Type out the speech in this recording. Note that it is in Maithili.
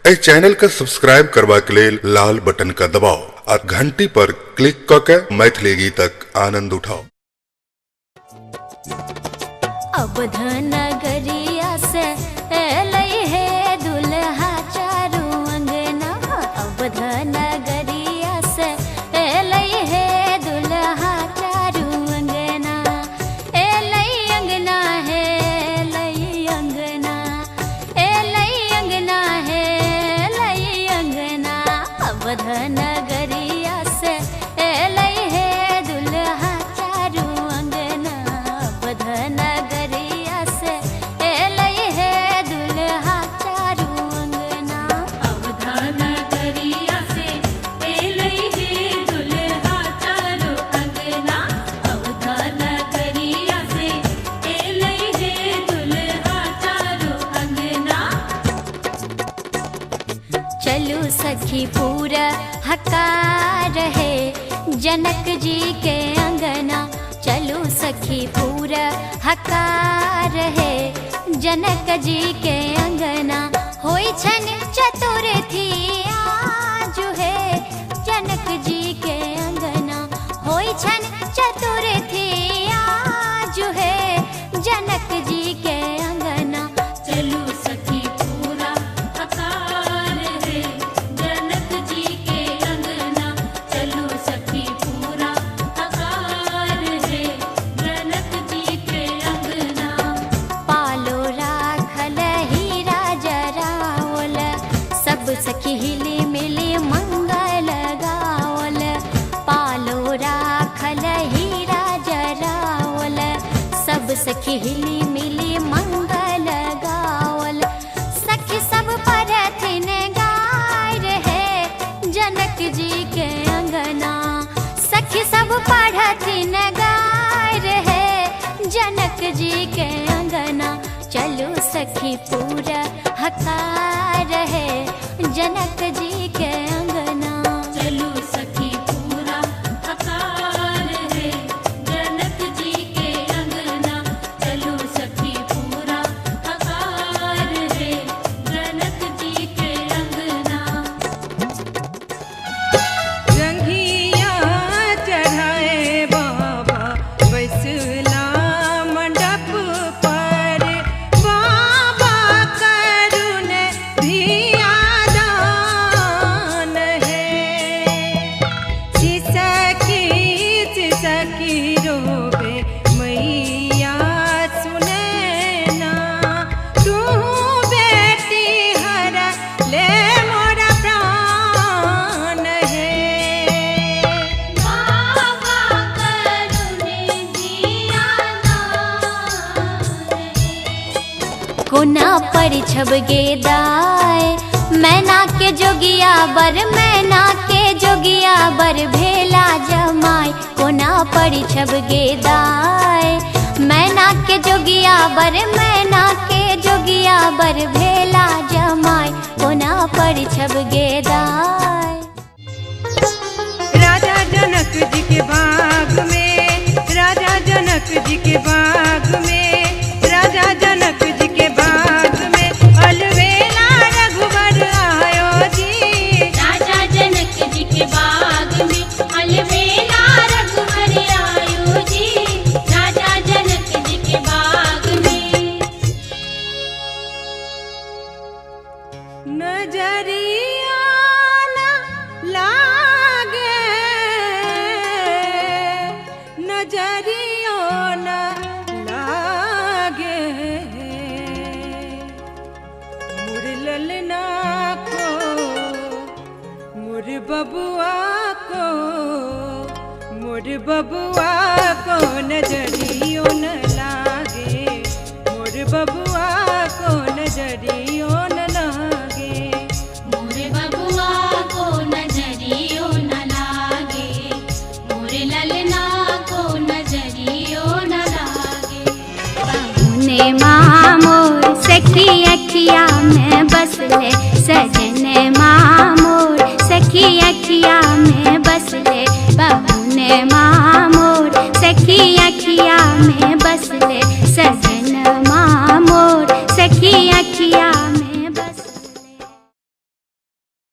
एहि चैनल के सब्सक्राइब करबाक लेल लाल बटन के दबाउ आ घंटी पर क्लिक क के मैथिली गीतक आनंद उठाउ। अवध नगरिया से एलै हे दुल्हा चारू अंगना। अवध नगरिया से एलै हे दुल्हा चारू अंगना। एलै अंगना हे एलै अंगना, एलै अंगना हे एलै अंगना। अवध नगरिया से एलै हे दुल्हा चारू अंगना। अवध नगरिया से एलै हे दुल्हा चारू अंगना। अवध नगरिया से एलै हे दुल्हा चारू अंगना। अवध नगरिया से एलै हे दुल्हा चारू अंगना। चलू सखी पूरा हकार है जनक जी के अंगना। चलू सखी पूरा हकार है जनक जी के अंगना। होई छन चतुर्थी आज है जनक जी के अंगना। होई छन चतुर्थी आज है जनक जी के अंगना। चलू सखी पूरा हकार है जनक जी के अंगना। चलू सखी पूरा हकार है जनक जी के अंगना। पालो राखल हीरा जरावल, सब सखी हिली मिली मंगल गावल। पालो राखल हीरा जरावल, सब सखी हिली मिली मंगल गावल। सखी सब परथिन गाय रहे जनक जी के अंगना। सखी सब पढ़थिन गाय रहे जनक जी के अंगना। चलो सखी पूरा हकार है जनक जी के अंगना। चलू सखी पूरा हकार है जनक जी के अंगना। चलू सखी पूरा हकार है जनक जी के अंगना। जंघिया चढ़ाए बाबा बैसला मंडप पर, बाबा करुण धिया दान है। सिसकी सिसकी रोवे मैया सुनैना, तू बेटी हर ले मोरा प्राण है। बाबा करुण दिया दान है। कोना पर छब गे दाय मैना के जोगिया बर, मैना के जोगिया बर भेला जमाय। कोना पर छब गे दाय मैना के जोगिया बर, मैना के जोगिया बर भेला जमाय। कोना पर छब गे दाय। राजा जनक जी के बाग में, राजा जनक जी के बाग में, राजा जनक जी के बाग में अलवेला रघुवर आयो जी। राजा जनक जी के बाग में अलवेला रघुवर आयो जी। राजा जनक जी के बाग में। नजरिया न लागे, नजरियो न लागे, मुर ललना को मुर बबुआ को, मुर बबुआ को नजरियो न लागे, मुर बबुआ को नजरियो न लागे। मोरे बबुआ को नजरियो न लागे, मोरे ललना को नजरियो न लागे। बाहुने मामोर सखी अखिया में बसले सजन।